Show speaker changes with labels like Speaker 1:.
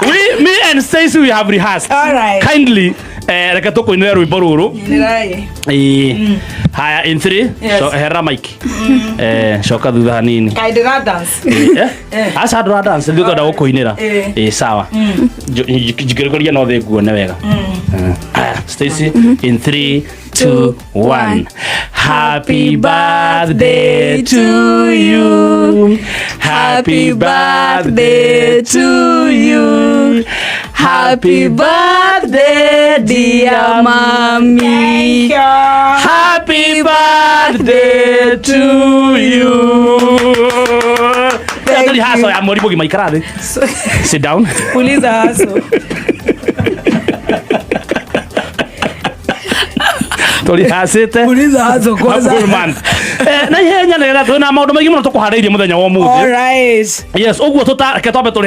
Speaker 1: We, me and Stacy, we have rehearsed.
Speaker 2: All right.
Speaker 1: Kindly, reke tũkũinĩre rwĩmbo rũrũ.
Speaker 2: Nĩrai.
Speaker 1: Ĩĩ. Haya, in three.
Speaker 2: Yes.
Speaker 1: Hera mic. Coka thutha hanini.
Speaker 2: Kaĩ ndĩra dance.
Speaker 1: Eh? Aca ndũra dance, ithuĩ twenda gũkũinĩra. Ĩĩ, sawa. Njikĩrĩkĩria no thĩ nguone wega. Haya, Stacy, in 3, 2, 1. Happy birthday to you. Happy birthday to you. Happy birthday, dear mommy.
Speaker 2: Thank you.
Speaker 1: Happy birthday to you.
Speaker 2: Thank you.
Speaker 1: Haso ya mweri mũgima ikara thĩ. Sit down.
Speaker 2: Uliza haso.
Speaker 1: Tũrihacĩte.
Speaker 2: Uliza haso kwanza.
Speaker 1: Full month. Na ihenya nĩgetha twĩna maũndũ maingĩ mũno tũkũharĩirie mũthenya wa ũmũthĩ.
Speaker 2: All right.
Speaker 1: Yes, ũguo tũta reke twambe tũrĩhe.